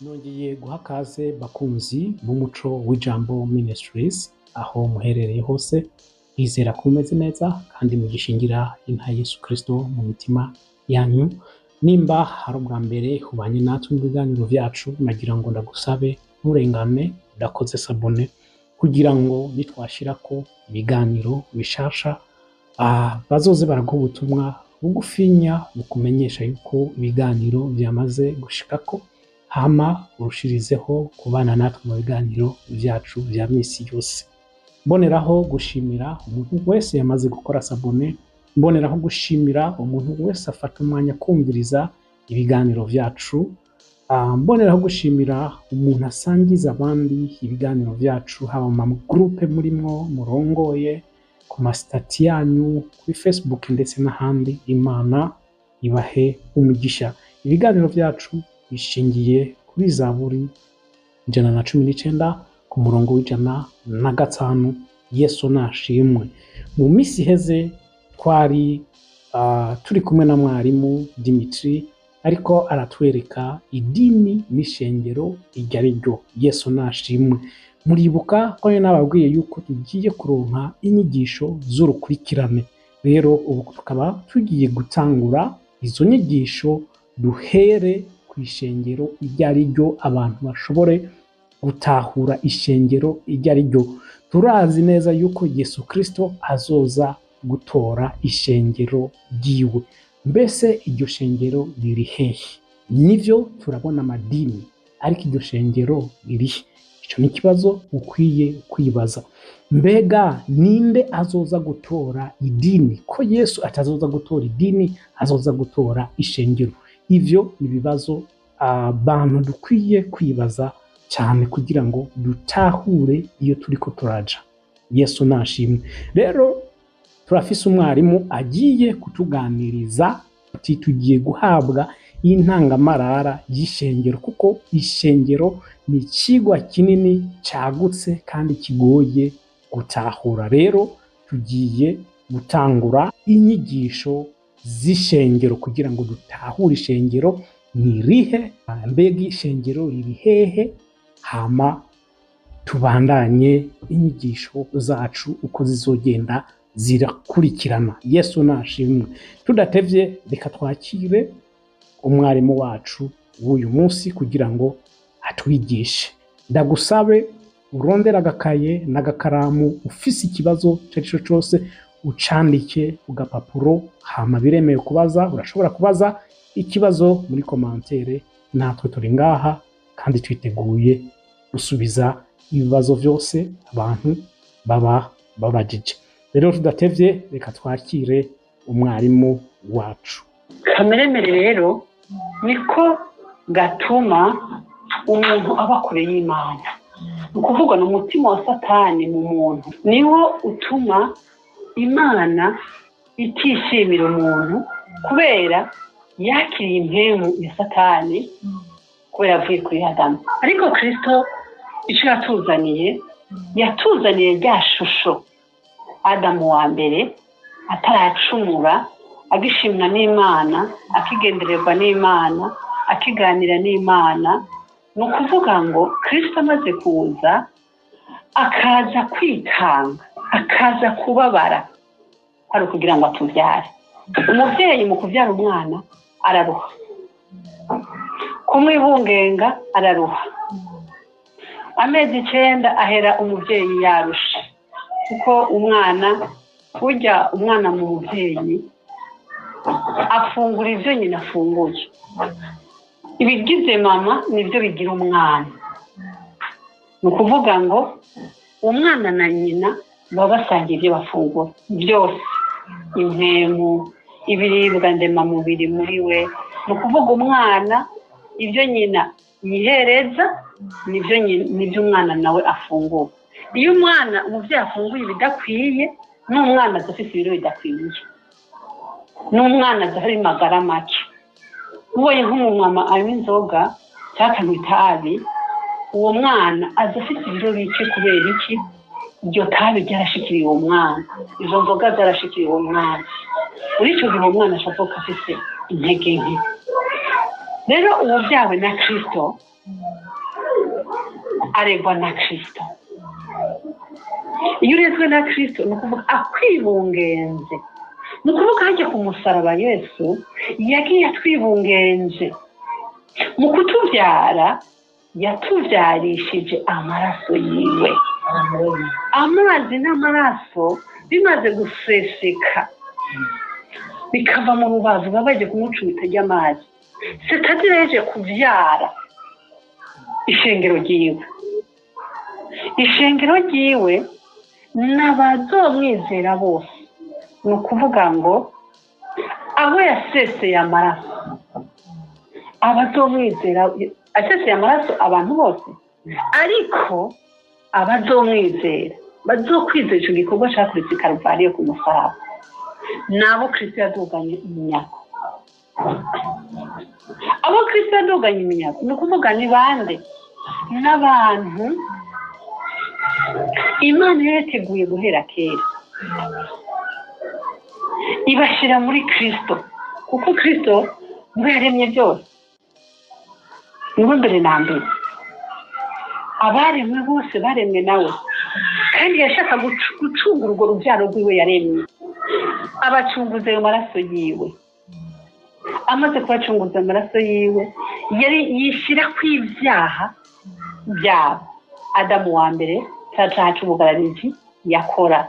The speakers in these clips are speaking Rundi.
Nongeye guha kaze bakunzi b'umuco w'Ijambo Ministries aho muherereye hose, twizera ko mumeze neza kandi mugishingira inta Yesu Kristo mu mitima yanyu. Nimba hari ubwa mbere ubanye natwe mu biganiro vyacu, nagira ngo ndagusabe nturengane udakoze s'abonner kugira ngo nitwashirako ibiganiro bishasha bazoze baraguha ubutumwa bugufinya bukumenyesha yuko ibiganiro vyamaze gushikako, hama urushirizeho kubana natwe mu biganiro vyacu vya misi yose. Mboneraho gushimira umuntu wese yamaze gukora s'abonner, mboneraho gushimira umuntu wese afata umwanya kumviriza ibiganiro vyacu, mboneraho gushimira umuntu asangiza abandi ibiganiro vyacu, haba mu magroupe murimwo murongoye, ku masitati yanyu, kuri Facebook ndetse n'ahandi. Imana ibahe umugisha. Ibiganiro vyacu bishingiye kuri Zaburi 119 ku murongo w'105. Yesu nashimwe. Mu misi iheze twari turi kumwe na mwarimu Dimitri, ariko aratwereka idini n'ishengero iryo ari ryo. Yesu nashimwe. Muribuka ko nari nababwiye yuko tugiye kuronka inyigisho z'urukurikirane. Rero ubu tukaba tugiye gutangura izo nyigisho, duhere ku ishengero iryo ari ryo, abantu bashobore gutahura ishengero iryo ari ryo. Turazi neza yuko Yesu Kristo azoza gutora ishengero ryiwe. Mbese iryo shengero riri hehe? Nivyo turabona amadini, ariko iryo shengero riri he? Ico ni ikibazo ukwiye kwibaza. Mbega ninde azoza gutora idini? Ko Yesu atazoza gutora idini, azoza gutora ishengero. Ivyo ni ibibazo abantu dukwiye kwibaza cyane kugira ngo dutahure iyo turiko turaja. Yesu nashimwe. Rero turafise umwarimu agiye kutuganiriza ati tugiye guhabwa intangamarara y'ishengero, kuko ishengero ni icigwa kinini cagutse kandi kigoye gutahura. Rero tugiye gutangura inyigisho z'ishengero kugira ngo dutahure ishengero ni rihe, mbega ishengero riri hehe, hama tubandanye inyigisho zacu uko zizogenda zirakurikirana. Yesu nashimwe. Tudatevye, reka twakire umwarimu wacu w'uyu munsi kugira ngo atwigishe. Ndagusabe urondere agakaye n'agakaramu, ufise ikibazo icyo ari cyo cyose ucandike ku gapapuro, hama biremewe kubaza, urashobora kubaza ikibazo muri commentaire, natwe turi ngaha kandi twiteguye gusubiza ibibazo vyose abantu baba babajije. Rero tudatevye, reka twakire umwarimu wacu. Kameremere rero niko gatuma umuntu aba kure y'Imana. Ni ukuvuga ni umutima wa Satani mu muntu, niwo utuma Imana itishimira umuntu, kubera yakiriye impemu ya Satani, kubera yavuye kuri Adamu. Ariko Kristo icyo yatuzaniye, yatuzaniye rya shusho Adamu wa mbere ataracumura, agishimwa n'Imana, akigendererwa n'Imana, akiganira n'Imana. Ni ukuvuga ngo Kristo amaze kuza, akaza kwitanga, akaza kubabara, kwari ukugira ngo atubyare. Umuvyeyi mu kubyara umwana araruha, kumwibungenga araruha, amezi 9 ahera umuvyeyi yarusha, kuko umwana burya umwana mu muvyeyi afungura ivyo nyina afunguye. Ibigize mama nivyo bigira umwana. Ni ukuvuga ngo umwana na nyina baba basangiye ibyo bafungura byose, impwemu, ibiribwa ndemamubiri muri we. Ni ukuvuga umwana ibyo nyina yihereza nibyo umwana nawe afungura. Iyo umwana umuvyeyi afunguye ibidakwiye, n'umwana aza afise ibiro bidakwiye, n'umwana aza ari magara make. Ubonye nk'umumama anywa inzoga cyangwa akanywa itabi, uwo mwana aza afise ibiro bike. Kubera iki? Iryo tabi ryarashikiriye uwo mwana, izo nzoga zarashikiriye uwo mwana. Muri ico gihe uwo mwana aca avuka afise intege nke. Rero uwuvyawe na Kristo Aregwa na Kristo. Iyo urezwe na Kristo, ni ukuvuga akwibungenze, ni ukuvuga hajya ku musaraba Yesu yagiye atwibungenze. Mu kutubyara yatubyarishije amaraso yiwe. Amazi n'amaraso bimaze guseseka bikava mu rubavu, baba bagiye kumucumita ry'amazi. Sitadire yaje kubyara ishengero ryiwe. Ishengero ryiwe n'abazomwizera bose, ni ukuvuga ngo abo yaseseye amaraso, abazomwizera, aseseye amaraso abantu bose, ariko abazomwizera, bazokwizera ico gikorwa cakorewe i Karuvariyo ku musaraba, nabo Kristo yaduganye iminyago. Abo Kristo yaduganye iminyago ni ukuvuga ni bande? N'abantu Imana yari yateguye guhera kera, ibashyira muri Kristo, kuko Kristo niwe yaremye byose, niwe mbere na mbere. Abaremwe bose baremwe nawe, kandi yashaka gucungura urwo rubyaro rwiwe yaremye, abacunguza ayo maraso yiwe. Amaze kubacunguza amaraso yiwe, yari yishyira ku ibyaha byabo. Adamu wa mbere, cya cyaha cy'ubugararizi yakora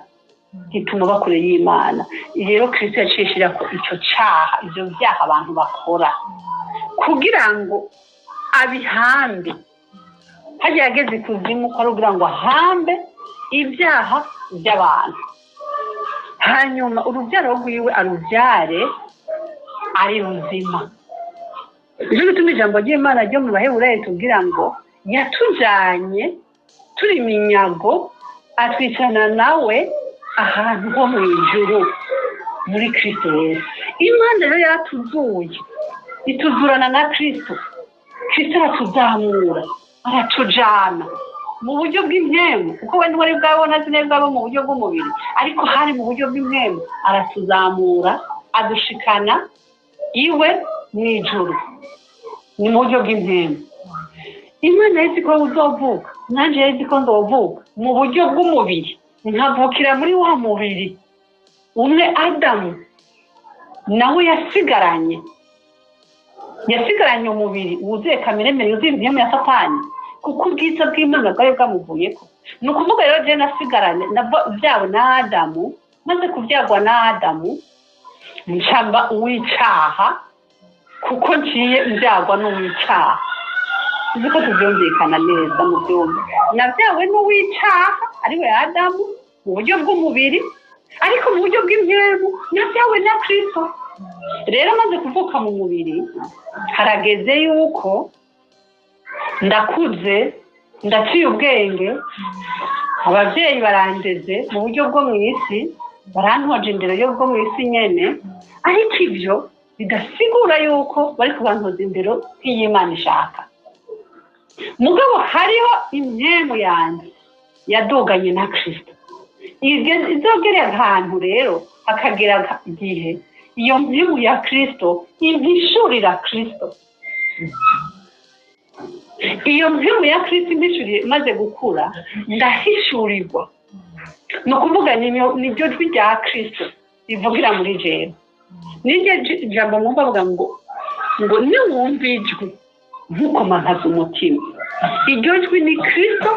gituma bakure y'Imana. Rero Kristo yaciye ashyira ko icyo cyaha, ibyo byaha abantu bakora, kugira ngo abihambe. Hajya yageze ikuzimu ko ari ukugira ngo ahambe ibyaha by'abantu, hanyuma urubyaro rwiwe arubyare ari ruzima. Nicyo gituma ijambo ry'Imana ryo mu Baheburayo tubwira ngo yatujanye turi iminyago, atwicarana nawe ahantu ho mu ijuru muri Kristo Yesu. Imana rero yaratuzuye, ituzurana na Kristo. Kristo aratuzamura, aratujana mu buryo bw'impemu, kuko we ntiwari bwabona azi neza abo mu buryo bw'umubiri, ariko hari mu buryo bw'impemu, aratuzamura adushikana iwe mu ijuru. Ni mu buryo bw'impemu. Imana yari izi ko uzovuka, nanjye yari izi ko nzovuka mu buryo bw'umubiri, nkavukira muri wa mubiri umwe Adamu nawe yasigaranye. Yasigaranye umubiri wuzuye kameremere, yuzuye impemu ya Satani, kuko ubwiza bw'Imana bwari bwamuvuyeko. Ni ukuvuga rero jewe nasigaranye byawe na Adamu, maze kubyagwa na Adamu ncamba uw'icaha, kuko nciye mbyagwa n'uw'icaha. Uzi ko tubyumvikana neza mu byumba. Nabyawe n'uw'icaha ariwe Adamu mu buryo bw'umubiri, ariko mu buryo bw'impemu nabyawe na Kristo. Rero maze kuvuka mu mubiri, harageze yuko ndakuze, ndaciye ubwenge, ababyeyi barandeze mu buryo bwo mu isi, barantoje indero yo bwo mu isi nyene, ariko ibyo bidasigura yuko bari kubantoza indero nk'iy'Imana ishaka. Mugabo hariho impemu yanjye yaduganye na Kristo. Izogera ahantu rero hakagera igihe iyo mpemu ya Kristo impishurira Kristo. Iyo mpemu ya Kristo impishuriye, maze gukura ndahishurirwa. Ni ukuvuga niryo jwi rya Kristo rivugira muri jewe. Niryo jambo mwumva bavuga ngo niwumva ijwi ntukomantaze umutima. Iryo jwi ni Kristo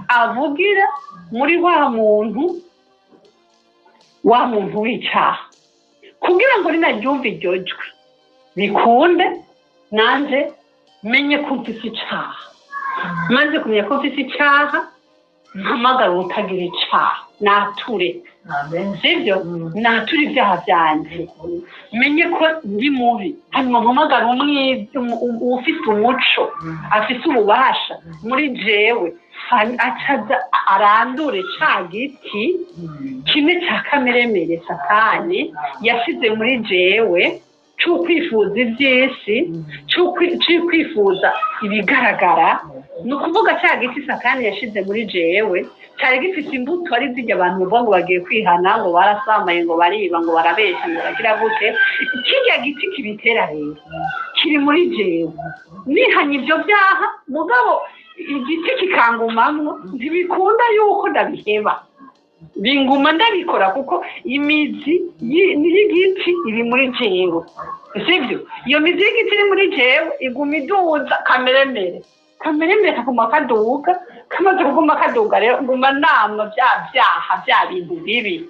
avugira muri wa muntu, wa muntu w'icaha, kugira ngo ninaryumve iryo jwi bikunde nanje menye ko mfise icaha. Maze kumenya ko mfise icaha, mpamagara uwutagira icaha, nature. Sivyo? Nature ibyaha vyanje, menye ko ndi mubi, hanyuma mpamagara uwufise umuco, afise ububasha muri jewe, acaza arandure ca giti kimwe ca kameremere Satani yashize muri jewe, c'ukwifuza ivy'isi, c'ukwifuza ibigaragara. Ni ukuvuga ca giti Satani yashize muri jewe cari gifise imbuto ari zirya abantu bavuga ngo bagiye kwihana, ngo barasambaye, ngo bariba, ngo barabesha, ngo baragira gute. Kirya giti kibitera rero Kiri muri jewe. Nihanye ibyo byaha, mugabo igiti kikangumamwo, ntibikunda yuko ndabiheba, binguma ndabikora, kuko imizi y'igiti iri muri jewe, sibyo? Iyo mizi y'igiti iri muri jewe iguma iduza kameremere, kameremere kaguma kaduga. Kamaze kuguma kaduga rero, nguma nama bya byaha, bya bintu bibi,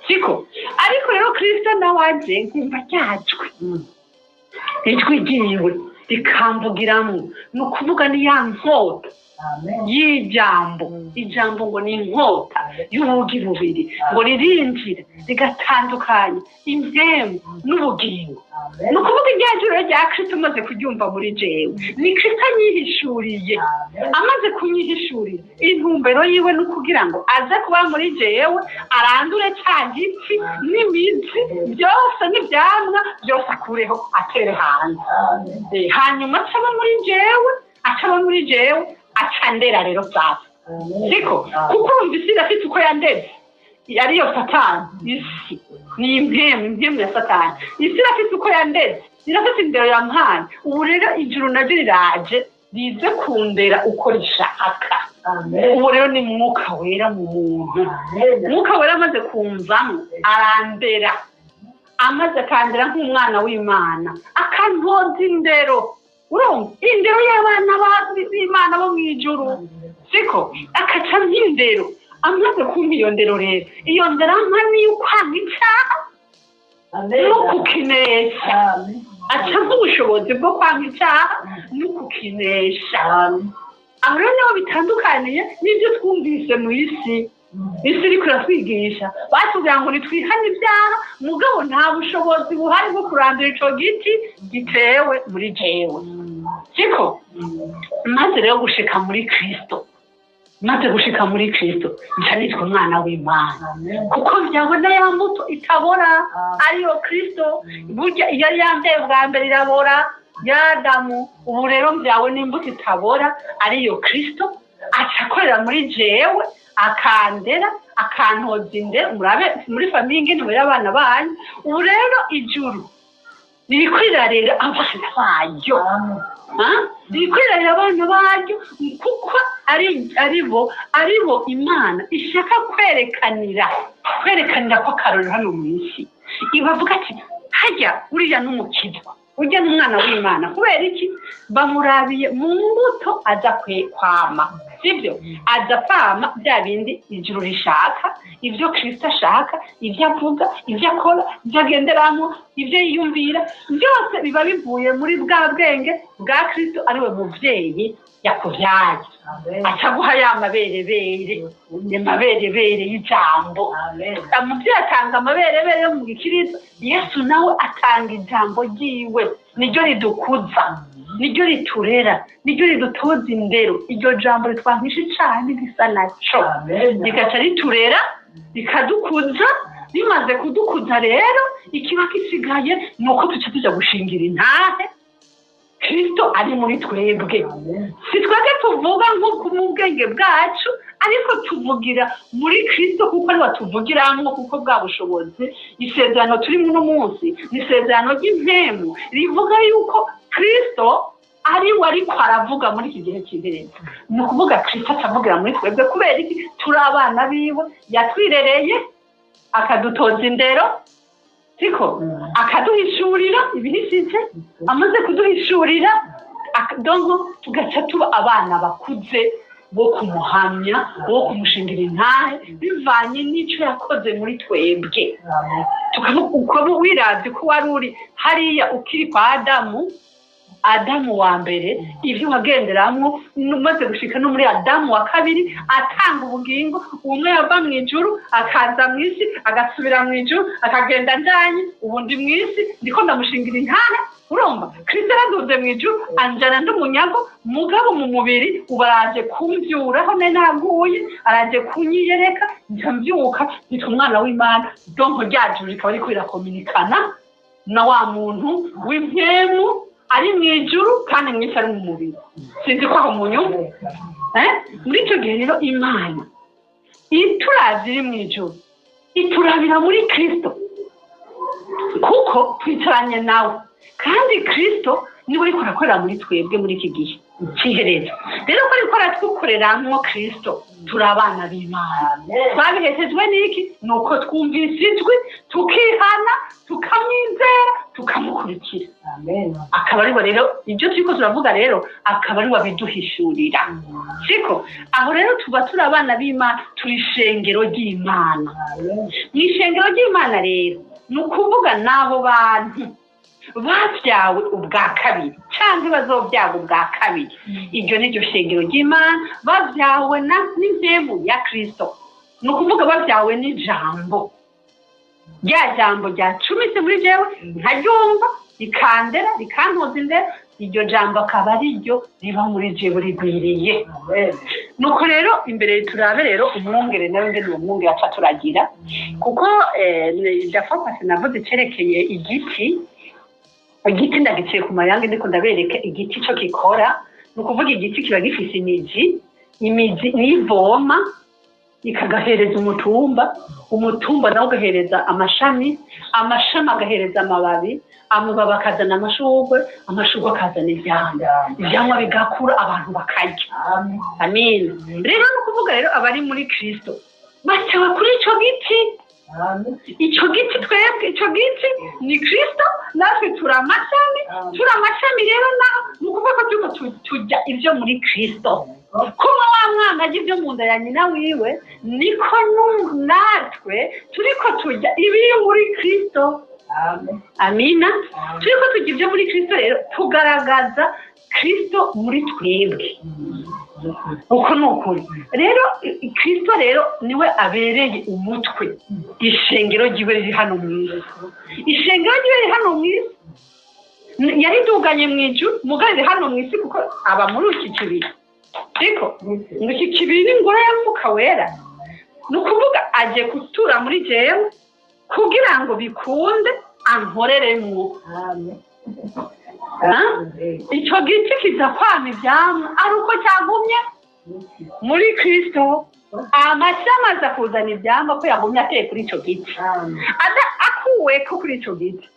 siko? Ariko rero Kristo nawe aje, nkumva ryajwe, ijwi ryiwe rikamvugiramwo, ni ukuvuga ni ya nkota y'ijambo. Ijambo ngo ni inkota y'ubugi bubiri, ngo ririnjira rigatandukanya impemu n'ubugingo. Ni ukuvuga irya joro rya Kristo umaze kuryumva muri jewe, ni Kristo anyihishuriye. Amaze kunyihishurira, intumbero yiwe ni ukugira ngo aze kuba muri jewe, arandure cya giti n'imizi byose n'ibyamwa byose, akureho atere hanze. Hanyuma acaba muri jewe, acaba muri jewe, aca ndera rero sasa, siko? Kuko urumva isi irafite uko yandeze, ariyo Satani. Isi ni impemu, impemu ya Satani. Isi irafite uko yandeze, irafite indero yampaye. Ubu rero ijuru naryo riraje, rize kundera uko rishaka. Ubu rero ni Mwuka Wera mu muntu. Mwuka Wera amaze kumvamo, arandera. Amaze akandera nk'umwana w'Imana, akantoza indero. Urumva indero y'abana b'Imana bo mu ijuru, siko? Akaca nk'indero. Amaze kumpa iyo ndero rero, iyo ndero ampa niyo kwanga icyaha no kukinesha. Aca nk'ubushobozi bwo kwanga icyaha no kukinesha. Aho rero niho bitandukaniye n'ibyo twumvise mu isi. Isi iriko iratwigisha, batubwira ngo nitwihane ibyaha, mugabo nta bushobozi buhari bwo kurandura ico giti gitewe muri jewe, siko? Maze rero gushika muri Kristo, maze gushika muri Kristo, nca nitwa umwana w'Imana, kuko byabona ya mbuto itabora, ariyo Kristo. Burya iyo yari yambaye bwa mbere irabora ya Adamu. Ubu rero byawe n'imbuto itabora, ariyo Kristo, aca akorera muri jewe, akandera, akantoza indero. Murabe muri famille ingene murera abana banyu. Ubu rero ijuru ririko rirarera abana baryo. Ha? Ririko rirarera abana baryo, kuko ari bo Imana ishaka kwerekanira ko akarorero hano mu isi. Ibavuga ati: "Hajya uriya n'umukizwa, urya n'umwana w'Imana." Kubera iki? Bamurabiye mu mbuto aza kwama, sibyo? Aza kwama bya bindi ijuru rishaka, ibyo Kristo ashaka, ibyo avuga, ibyo akora, ibyo agenderamo, ibyo yiyumvira, byose biba bivuye muri bwa bwenge bwa Kristo, ariwe muvyeyi yakuvyaye. Acaguha ya maberebere, amaberebere y'ijambo. Umuvyeyi atanga amaberebere yo mu gikiriza, Yesu nawe atanga ijambo ryiwe, niryo ridukuza, niryo riturera, niryo ridutoza indero. Iryo jambo ritwankisha icaha n'igisa naco, rigaca riturera, rikadukuza. Rimaze kudukuza rero, ikiba gisigaye ni uko duca tuja gushingira intahe Kristo ari muri twebwe. Si twebwe tuvuga nk'uko mu bwenge bwacu, ariko tuvugira muri Kristo, kuko ariwe tuvugiramwo, kuko bwa bushobozi. Isezerano turi uno munsi ni isezerano ry'impemu, rivuga yuko Kristo ari we ariko aravuga muri iki gihe cy'iherezo. Ni ukuvuga Kristo atavugira muri twebwe. Kubera iki? Turi abana biwe, yatwirereye, akadutoza indero, siko? Akaduhishurira ibihishije. Amaze kuduhishurira, donc tugaca tuba abana bakuze bo kumuhamya, bo kumushingira intahe, bivanye n'icyo yakoze muri twebwe. Ukaba wiravye ko wari uri hariya ukiri kwa Adamu, Adamu wa mbere, ibyo wagenderamwo, umaze gushika no muri Adamu wa kabiri atanga ubugingo, umwe yava mu ijuru akaza mu isi, agasubira mu ijuru, akagenda njanye. Ubu ndi mu isi, ndiko ndamushingira intahe. Urumva Kristo yaraduze mu ijuru, anjana ndi umunyago, mugabo mu mubiri. Ubu araje kumvyuraho, nari naguye, araje kunyiyereka, nca mvyuka nitwa umwana w'Imana. Donc rya juru rikaba riko rirakominikana na wa muntu w'impwemu ari mu ijuru kandi mu isi ari mu mubiri. Sinzi ko aho mu nyungu, eh? Muri icyo gihe rero, Imana ituravye iri mu ijuru, iturabira muri Kristo, kuko twicaranye nawe, kandi Kristo Niwe ariko arakorera muri twebwe muri iki gihe cy'iherezo. Rero ko ariko aratwukoreramwo Kristo, turi abana b'Imana. Twabiheshejwe n'iki? Ni uko twumvise ijwi, tukihana, tukamwizera, tukamukurikira. Akaba ariwe rero ibyo turiko turavuga, rero akaba ariwe abiduhishurira, siko? Aho rero tuba turi abana b'Imana, turi ishengero ry'Imana. Mu ishengero ry'Imana rero, ni ukuvuga n'abo bantu babyawe ubwa kabiri cyangwa bazobyaga ubwa kabiri. Iryo ni ryo shengero ry'Imana, babyawe n'impemu ya Kristo, ni ukuvuga babyawe n'ijambo, rya jambo ryacumise muri jewe, nkaryumva, rikandera, rikantoza imbere. Iryo jambo akaba ari ryo riba muri jewe rigwiriye. Nuko rero imbere turabe rero umwungere nawe, ngene uwo mwungere aca turagira, kuko ndafata sinavuze icerekeye igiti. Igiti ndagiciye ku mayange, ndiko ndabereka igiti ico gikora. Ni ukuvuga igiti kiba gifise imizi. Imizi nivoma, ikagahereza umutumba, umutumba nawo ugahereza amashami, amashami agahereza amababi, amababi akazana amashurwe, amashurwe akazana ivyamwa, ivyamwa bigakura, abantu bakarya. Amin. Rero ni ukuvuga rero abari muri Kristo batewe kuri ico giti. Ico giti, twebwe ico giti ni Kristo, natwe turi amashami. Turi amashami rero, naho ni ukuvuga ko turiko turya ivyo muri Kristo. Kuba wa mwana arya ibyo mu nda ya nyina wiwe, niko natwe turiko turya ibiri muri Kristo. Amina. Turiko turya ibyo muri Kristo rero, tugaragaza Kristo muri twebwe. Uko ni ukuri. Rero Kristo rero niwe abereye umutwe ishengero ryiwe riri hano mu isi. Ishengero ryiwe riri hano mu isi, yariduganye mu ijuru, mugabo riri hano mu isi, kuko aba muri iki kibiri. Siko ngo iki kibiri ni ingoro ya Mwuka Wera? Ni ukuvuga aje gutura muri jewe kugira ngo bikunde ankoreremwo. Ico giti kiza kwama ivyamwa ari uko cyagumye muri Kristo. Amashami aza kuzana ivyamwa ko yagumye ateye kuri ico giti. Ada akuweko kuri ico giti,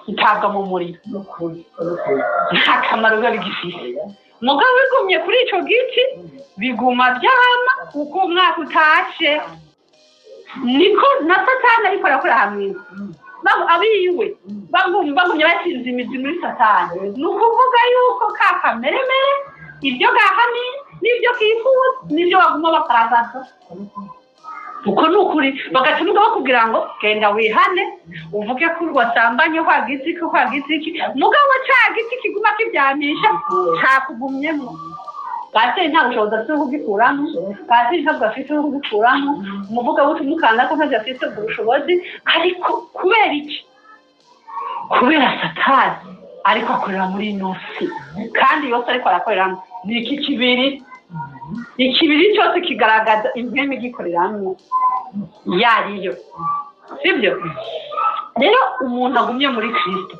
gitabwa mu muriro, nta kamaro biba bigifise. Mugabo bigumye kuri ico giti, biguma vyama uko umwaka utashe. Niko na Satani ariko arakora hamwe abiwe bagumye bashinze imizi muri Satani. Ni ukuvuga yuko ka kameremere, ibyo gahamiye n'ibyo kifuza, n'ibyo baguma bakaragaza. Uko ni ukuri. Bagatuma bakubwira ngo genda wihane, uvuge ko wasambanye, wagize iki, wagize iki. Mugabo ca giti kiguma kivyamisha, cakugumyemo. Pasiteri nta bushobozi afite bwo kugikuramo, pasiteri ntabwo afite bwo kugikuramo, umuvugabutumwa kanaka ntabwo afite ubwo bushobozi. Ariko kubera iki? Kubera Satani ariko akorera muri ino si, kandi yose ariko arakoreramo ni iki kibiri. Ikibiri cyose kigaragaza impwemu igikoreramwo yariyo, sibyo? Rero umuntu agumye muri Kristo,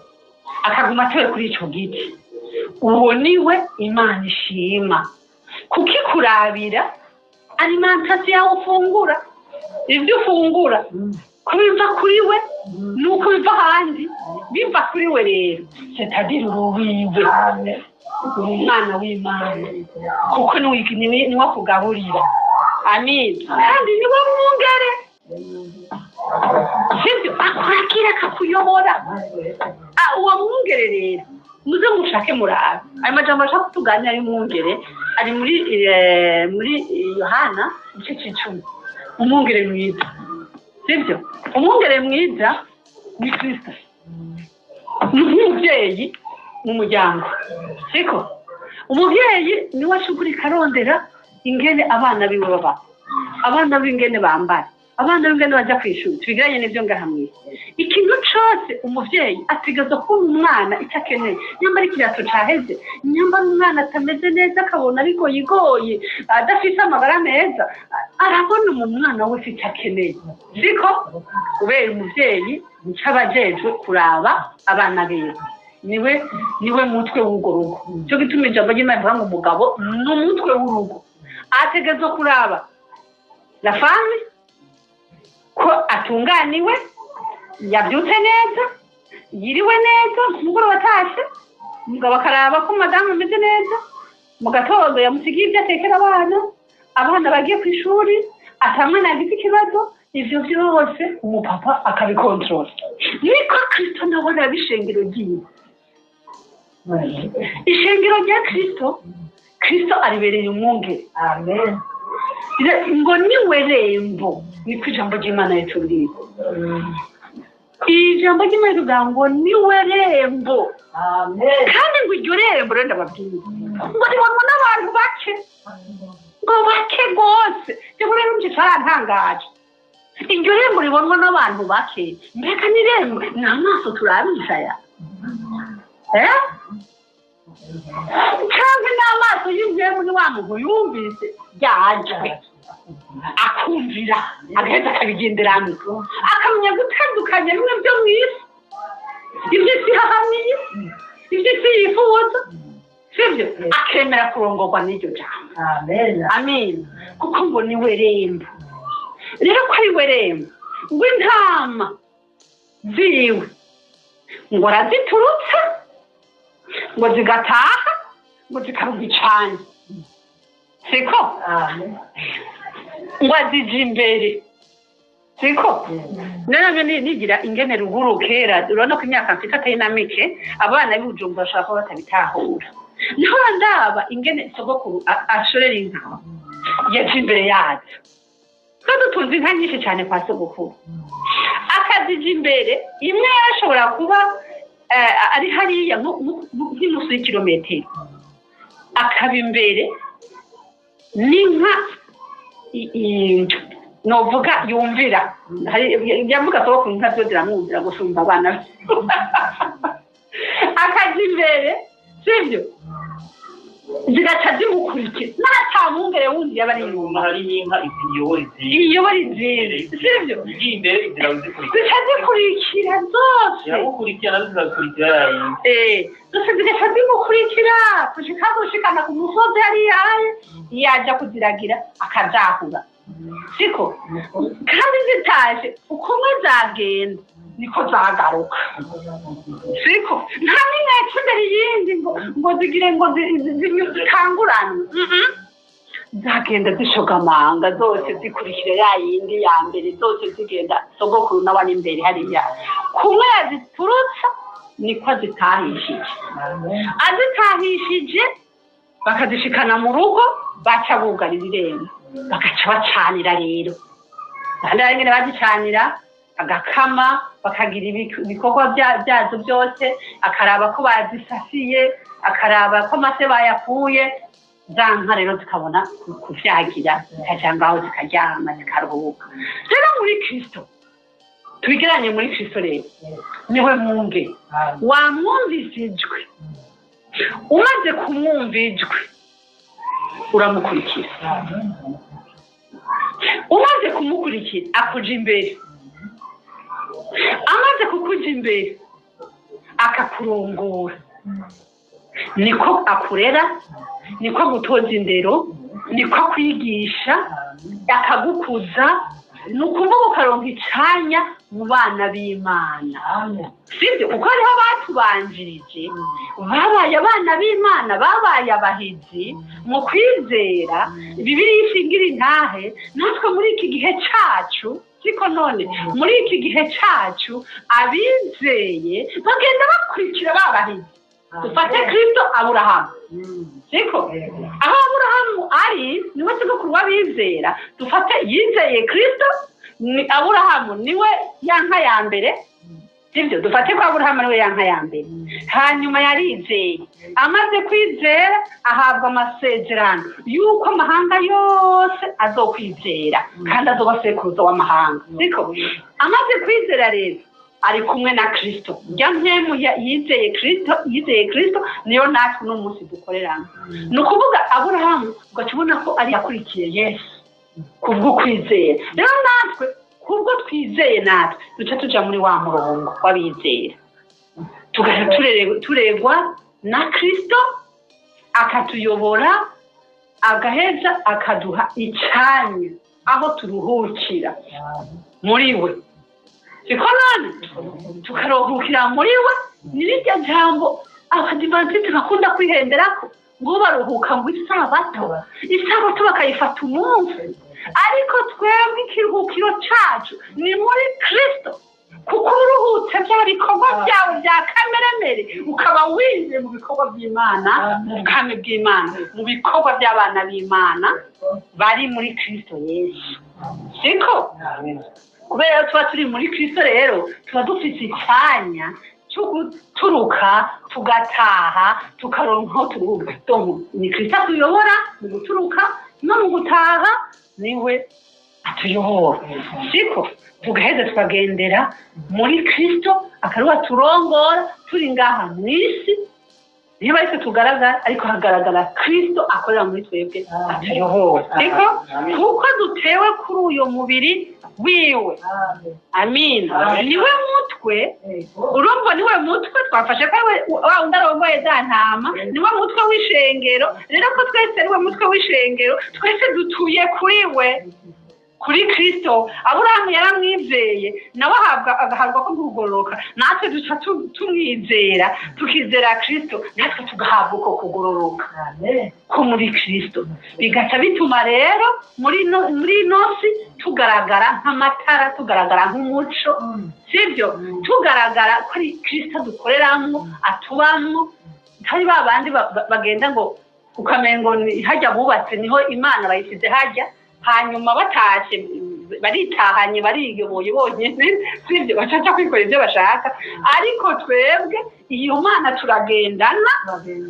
akaguma atewe kuri ico giti, uwo niwe Imana ishima, kukikurabira alimentation yawe ufungura, ibyo ufungura ko biva kuri we, nuko biva ahandi, biva kuri we. Rero c'est-à-dire uruwiwe, uri umwana w'Imana, kuko niwe akugaburira. Amin. Kandi niwe mwungere, sibyo? Akwakira, akakuyobora. Uwo mwungere rero, muze mushake murabe ayo majambo ashaka kutuganira y'umwungere, ari muri Yohana igice c'icumi. Umwungere mwiza, sibyo? Umwungere mwiza ni Kristo, ni nk'umubyeyi mu muryango, siko? Umubyeyi niwe ashugurika, arondera ingene abana biwe babaho, abana biwe ingene bambara, abana biwe ingene baja kw'ishuri. Tubigeranye n'ivyo ngaha mw'isi. Ikintu cose umuvyeyi ategerezwa kuba umwana icyo akeneye, nyambara ikirato caheze, nyambara umwana atameze neza, akabona bigoyigoye, adafise amagara meza, arabona mu mwana wese icyo akeneye, siko? Kubera umuvyeyi nico aba ajejwe, kuraba abana biwe. Niwe mutwe w'urwo rugo. Cyo gituma ijambo ry'Imana rivuga ngo umugabo ni umutwe w'urugo. Ategerezwa kuraba la femme ko atunganiwe, yabyutse neza, yiriwe neza, ku mugoroba atashe. Umugabo akaraba ko madamu ameze neza, mu gatondo yamusigiye ibyo atekera abana, abana bagiye ku ishuri, atamwana yagize ikibazo, ivyo vyose umupapa akabikontorora. Niko Kristo nawe araba ishengero ryiwe. Ishengero rya Kristo, Kristo aribereye umwungere. Amen. Ngo niwe rembo, niko ijambo ry'Imana ritubwira. Ijambo ry'Imana rivuga ngo niwe rembo. Amen. Kandi ngo iryo rembo rero ndababwira ngo ribonwa n'abantu bake, ngo bake rwose. Rero rero nje cyarantangaje, iryo rembo ribonwa n'abantu bake, mbega ni rembo ni amaso turabisha aya cyangwa ni amaso y'inzemu, ni wa muntu yumvise ryajwe akumvira agahita akabigenderamo, akamenya gutandukanya bimwe byo mu isi, ibyo isi ihahamiye, ibyo isi yifuza, sibyo, akemera kurongorwa n'iryo jambo. Amen. Amen. Kuko ngo ni we rembo. Rero ko ari we rembo, ngo intama ziwe ngo araziturutsa, ngo zigataha, ngo zikaruga icanya, siko? Amen. Ngo azija imbere, siko? None nigira ingene ruguru kera, urabona ko imyaka mfite atari na mike, abana b'Ibujumbura bashobora kuba batabitahura. Niho ndaba ingene sogokuru ashorera inka, yaja imbere yazo. Twe dutunze inka nyinshi cyane kwa sogokuru, akazija imbere. Imwe yarashobora kuba ari hariya nk'inusu y'ikirometero, akaba imbere n'inka novuga yumvira. Yavuga sogokuru inka zo ziramwumvira gusumba abana be. Akaja imbere, sibyo, zigaca zimukurikira, nta mwungere wundi yaba ari inyuma. Hari inka iyobora izindi, iyobora izindi, sibyo? Igiye imbere inzira zikurikira, zica zikurikira zose. Ziramukurikira, nazo zigakurikira yayindi. Zose zigaca zimukurikira gushika gushikana ku musozi hariya yaja kuziragira, akazahura, siko? Kandi zitaje ukumwe zagenda niko zagaruka, siko? Nta n'imwe yaca imbere iyindi ngo zigire ngo zitanguranwe. Zagenda zishogamanga zose zikurikira ya yindi ya mbere, zose zigenda, sogokuru nawe ari imbere hariya. Kumwe yaziturutsa niko azitahishije. Azitahishije bakazishikana mu rugo, baca bugarira irembo, bagaca bacanira. Rero ahandi hari ingene bazicanira, agakama, bakagira ibikorwa byazo byose, akaraba ko bazisasiye, akaraba ko amase bayakuye. Za nka rero zikabona kuvyagira, zikaja ngaho zikaryama, zikaruhuka. Rero muri Kristo, tubigeranye muri Kristo, rero niwe mwungere. Wamwumvise ijwi, umaze kumwumva ijwi uramukurikira, umaze kumukurikira akuja imbere, amaze kukuja imbere akakurongora. Niko akurera, niko agutoza indero, niko akwigisha, akagukuza, ni ukuvuga ukaronka icanya mu bana b'Imana, sibyo? Kuko hariho abatubanjirije babaye abana b'Imana, babaye abahizi mu kwizera. Bibiliya ishingira intahe natwe muri iki gihe cacu, siko? None muri iki gihe cacu abizeye bagenda bakurikira babahizi. Dufate Kristo, Aburahamu, siko? Aho Aburahamu ari niwe sogokuru w'abizera. Dufate yizeye Kristo, ni Aburahamu niwe ya nka ya mbere, sibyo? Dufate ko Aburahamu niwe ya nka ya mbere. Hanyuma yarizeye, amaze kwizera ahabwa amasezerano y'uko amahanga yose azokwizera kandi azoba sekuruza w'amahanga, siko? Amaze kwizera rero ari kumwe na Kristo. Rya mpemu yizeye Kristo, yizeye Kristo niyo natwe uno munsi dukoreramo. Ni ukuvuga Aburahamu ugaca ubona ko ari yakurikiye Yesu kubwo kwizera. Rero natwe kubwo twizeye, natwe duca tuja muri wa murongo w'abizera, tugaca turegwa na Kristo, akatuyobora, agaheza akaduha icanya aho turuhukira muri we, siko? None tukaruhukira muri we ni rirya jambo. Abadivantisiti bakunda kwihenderako ngo baruhuka ngo isabato, isabato bakayifata umunsi, ariko twebwe ikiruhukiro cacu ni muri Kristo, kuko uruhutse bya bikorwa byawe bya kameremere ukaba winjiye mu bikorwa by'Imana, mu bwami bw'Imana, mu bikorwa by'abana b'Imana bari muri Kristo Yesu. Siko kubera tuba turi muri Kristo rero tuba dufite icyanya cyo guturuka tugataha tukaronka aho turuhuka. Ni Kristo atuyobora mu guturuka no mu gutaha, niwe atuyobora. Siko tugaheza tukagendera muri Kristo akariwe aturongora turi ngaha mu isi, niba ariko tugaragara, ariko hagaragara Kristo akorera muri twebwe atuyobora. Siko kuko dutewe kuri uyo mubiri wiwe. Amina. Niwe mutwe, urumva niwe mutwe twafashe ko wa wundi arongoye za ntama, niwe mutwe w'ishengero. Rero ko twese niwe mutwe w'ishengero, twese dutuye kuri we, kuri Kristo. Aburahamu yaramwizeye nawe agahabwa ko kugororoka, natwe duca tumwizera tukizera Kristo, natwe tugahabwa uko kugororoka ko muri Kristo. Bigaca bituma rero muri ino si tugaragara nk'amatara, tugaragara nk'umuco, sibyo? Tugaragara ko ari Kristo dukoreramwo, atubamwo, ntari ba bandi bagenda ngo ukamengo hajya bubatse niho Imana bayishyize hajya, hanyuma batashe baritahanye bariyoboye bonyine, sibyo? Bacaca kwikora ibyo bashaka. Ariko twebwe iyo Mana turagendana,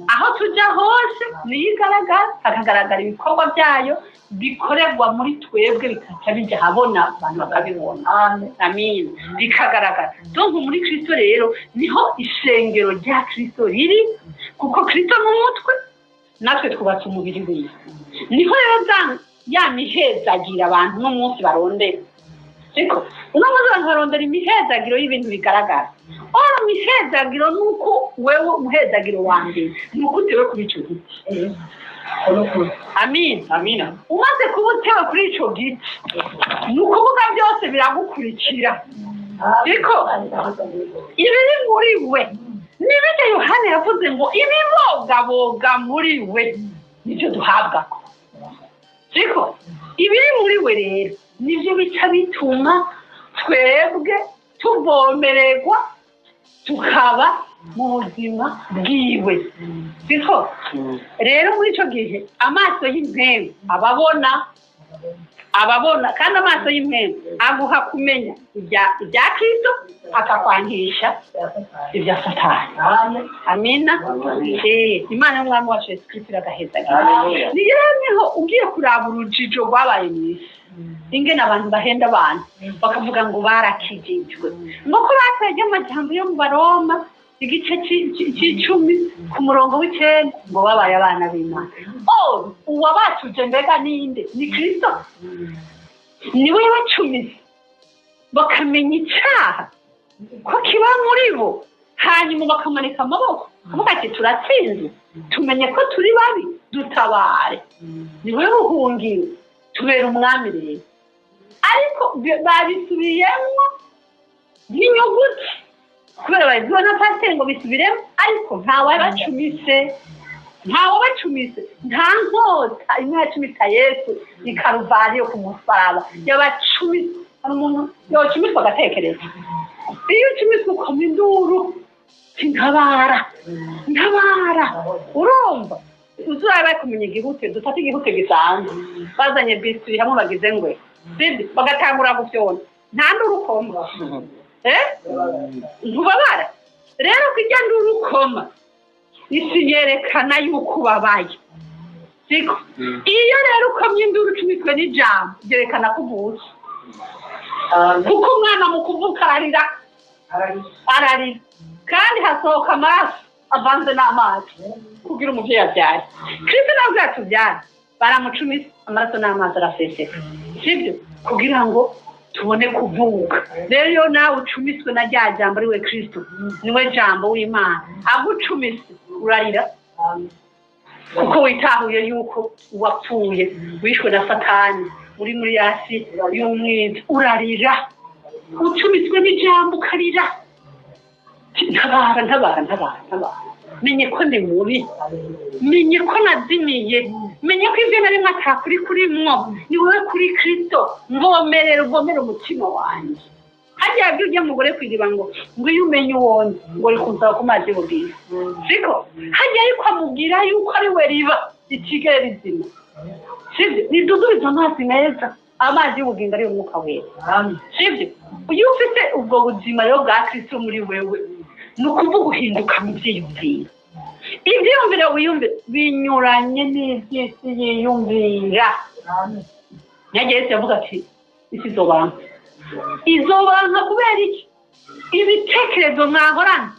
aho tujya hose niyo igaragara, hakagaragara ibikorwa byayo bikorerwa muri twebwe, bikaca bijya ahabona abantu bakabibona. Amina. Bikagaragara. Donc muri Kristo rero niho ishengero rya Kristo riri, kuko Kristo ni umutwe, natwe twubatse umubiri wiwe. Niho rero ya mihezagira abantu uno munsi barondera. Siko uno munsi abantu barondera imihezagiro y'ibintu bigaragara. Ora mihezagiro nuko wewe umuhezagiro wa mbere nuko utewe kuri ico giti. Amina. Amina. Umaze kuba utewe kuri ico giti, ni ukuvuga byose biragukurikira. Siko ibiri muri we nibyo Yohana yavuze ngo ibibogaboga muri we nibyo duhabwako. Siko ibiri muri we rero nibyo bica bituma twebwe tuvomererwa tukaba mu buzima bwiwe. Siko rero muri ico gihe amaso y'impemu ababona, kandi amaso y'impemu aguha kumenya ibya Kristo, akakwangisha ibya Satani. Amina. Imana y'umwami wacu Yesu Kristo iragaheza. Niyo niho ugiye kuraba urujijo rwabaye mu isi, ingene abantu bahenda abantu bakavuga ngo barakijijwe, ngo ko bateye amajambo yo mu Baroma igice c'icumi ku murongo w'icenda ngo babaye abana b'Imana. Oh, uwabatuje mbega ninde? Ni Kristo. Niwe yabacumise bakamenya icyaha ko kiba muri bo, hanyuma bakamanika amaboko bakavuga ati turatsinze, tumenye ko turi babi, dutabare. Niwe buhungiro, tubera umwami rero. Ariko babisubiyemwo nk'inyuguti kubera babibwiwe na pasiteri ngo bisubiremo, ariko ntawabacumise, ntawabacumise, nta nkota imwe yacumita Yesu i Karuvariyo ku musaraba yabacumise. Hari umuntu yocumiswa agatekereza, iyo ucumiswe ukoma induru ntabara ntabara, urumva uzurabe kumenya igihute. Dufate igihute gisanzwe, bazanye biswi hamwe bagize ngwe, sibyo? Bagatangura gufyona, nta nduru ukoma, ntubabara. Rero kurya nduru ukoma isi yerekana yuko ubabaye. Siko iyo rero ukomye induru ucumitwe n'ijambo byerekana ko uvutse, kuko umwana mu kuvuka ararira, ararira kandi hasohoka amaraso avanze n'amazi kugira umuvyeyi abyare. Kristo nawe yatubyara baramucumise amaraso n'amazi araseseka, sibyo? Kugira ngo tubone kuvuka. Rero iyo nawe ucumiswe na rya jambo ariwe Kristo, niwe jambo w'Imana, agucumise urarira, kuko witahuye yuko wapfuye wishwe na Satani uri muri yasi y'umwiza, urarira ucumiswe n'ijambo ukarira, ntabara ntabara ntabara ntabara. Menye ko ndi mubi, menye ko nazimiye, menye ko ibyo narimwe atakuri kurimwo, ni wowe kuri Kristo. Mvomerera, uvomere umutima wanjye. Harya yabwiye ujya mugore ku iriba ngo iyo umenye uwonzi ngo uri kunsaba ku mazi y'ubugingo, siko? Harya ariko amubwira yuko ari we riba ritigera rizima, sibyo? Ridudubiza amazi meza, amazi y'ubugingo ariyo Mwuka Wera, sibyo? Iyo ufite ubwo buzima rero bwa Kristo muri wewe, ni ukuvuga uhinduka mu byiyumviro. Ibyiyumviro wiyumvira binyuranye n'iby'isi yiyumvira. Nyagihe Yesu yavuga ati isi izobanka, izobanka kubera iki? Ibitekerezo mwahorana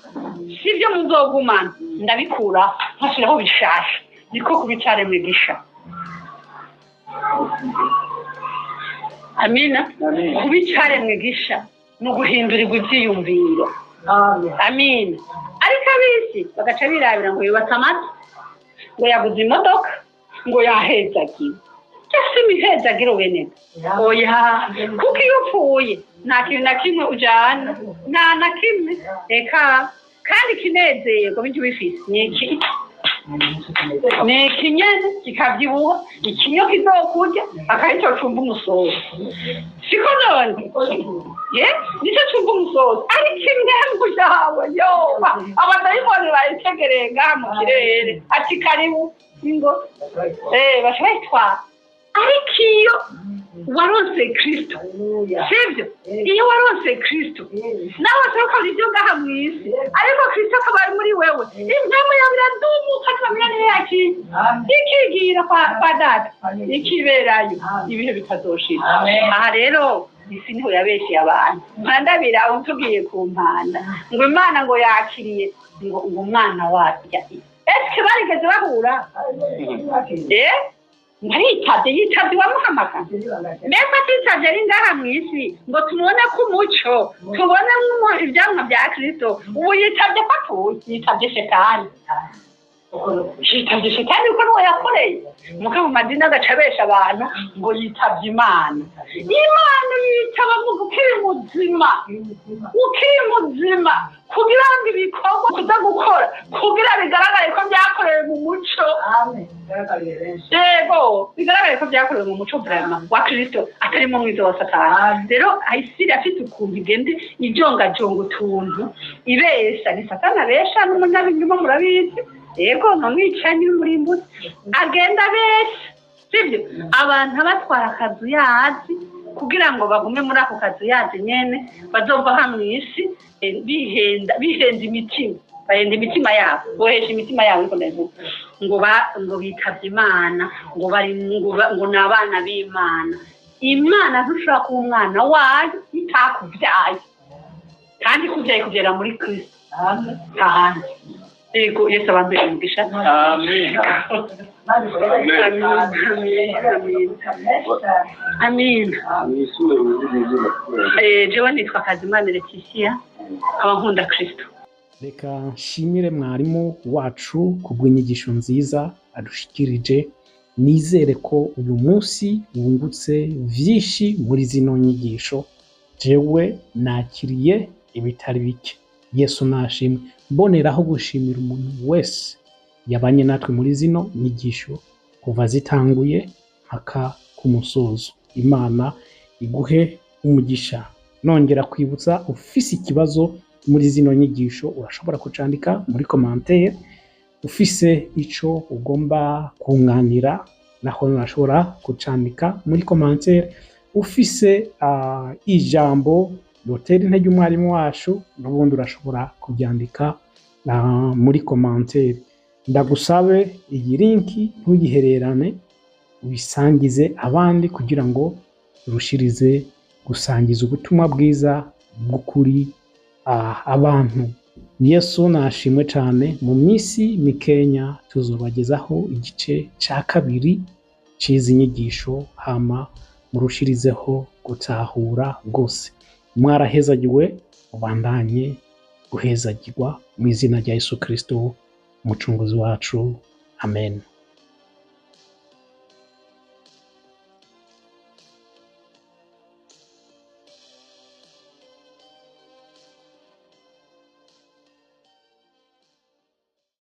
sibyo muzogumana, ndabikura nkashyiraho bishasha. Niko kubicaremwe gisha. Amina. Kubicaremwe gisha ni uguhindurirwa ibyiyumviro. Amina. Ariko ab'isi bagaca birabira ngo yubatse amata, ngo yaguze imodoka, ngo yahezagiwe. Ese imihezagiro bene? Oya, kuko iyo upfuye nta kintu na kimwe ujana, nta na kimwe. Eka kandi ikinezerwa bijya ubifise ni iki? Ni ikinyene kikabyibuha, ikinyo kizokurya akarico cumva umusozo, siko none? Ye, nicyo cumva umusozo. Ariko impembu yawe yoba abadayimoni bayitegereye ngaha mu kirere, ati karibu ingo, baca bayitwara. Ariko iyo waronse Kristo, sibyo? Iyo waronse Kristo, nawe ukora ibyo ngaha mu isi, ariko Kristo akaba ari muri wewe, impemu yawe iradumuka, ntibamenya niyo yakiye, ikigira kwa Data, ikiberayo ibihe bitazoshira. Aha rero isi niho yabeshyeye abantu. Mpandabira aho tugiye ku mpanda ngo Imana ngo yakiriye ngo umwana wacu. Ese barigeze bahura? Ntiyitabye, yitabye uwamuhamagara. Mbese atitabye ari ngaha mu isi ngo tumubone ko umuco, tubone ibyamwa bya Kristo? Ubu yitabye ko apfuye, yitabye Shetani, yitabye Shetani kuko niwe yakoreye. Muka mu madini agaca abesha abantu ngo yitabye Imana. Imana yitaba avuga ukiri muzima, ukiri muzima, kugira ngo ibikorwa uza gukora kugira bigaragare ko byakorewe mu muco. Yego, bigaragare ko byakorewe mu muco vraiment wa Kristo, atarimo mwiza wa Satani. Rero ayisiri afite ukuntu igende ijongajonga utuntu ibesha. Ni Satani abesha n'umunyabinyoma, murabizi. Yego, nkamwicanyi n'umurimbuzi agenda abesha, sibyo? Abantu abatwara akazu yazi kugira ngo bagume muri ako kazu yazi nyene, bazova hano mu isi bihenda, bihenda imitima, bahenda imitima yabo, bohesha imitima yabo. Niko ndabivuga ngo ngo bitavye Imana, ngo bari ngo ni abana b'Imana. Imana ntushobora kuba umwana wayo itakubyaye, kandi ikubyaye kubyara muri Kristo, nta handi. Yego, Yesu abambere umugisha. Amen. Amin, amin, amin. Jewe nitwa Kazimana Letitia, nkaba nkunda Kristo. Reka nshimire mwarimu wacu ku bw'inyigisho nziza adushikirije. Nizere ko uyu munsi wungutse vyinshi muri zino nyigisho. Jewe nakiriye ibitari bike. Yesu nashimwe. Mboneraho gushimira umuntu wese yabanye natwe muri zino nyigisho kuva zitanguye mpaka ku musozo. Imana iguhe umugisha. Nongera kwibutsa, ufise ikibazo muri zino nyigisho urashobora kucandika muri commentaire. Ufise ico ugomba kunganira naho urashobora kucandika muri commentaire. Ufise ijambo rotera intege umwarimu wacu, n'ubundi urashobora kubyandika muri commentaire. Ndagusabe iyi linki ntuyihererane, uyisangize abandi kugira ngo urushirize gusangiza ubutumwa bwiza bw'ukuri abantu. Yesu nashimwe cyane. Mu minsi mikenya tuzobagezaho igice cya kabiri c'izi nyigisho, hama murushirizeho gutahura rwose. Mwarahezagiwe, mubandanye guhezagirwa mu izina rya Yesu Kristo umucunguzi wacu. Amen.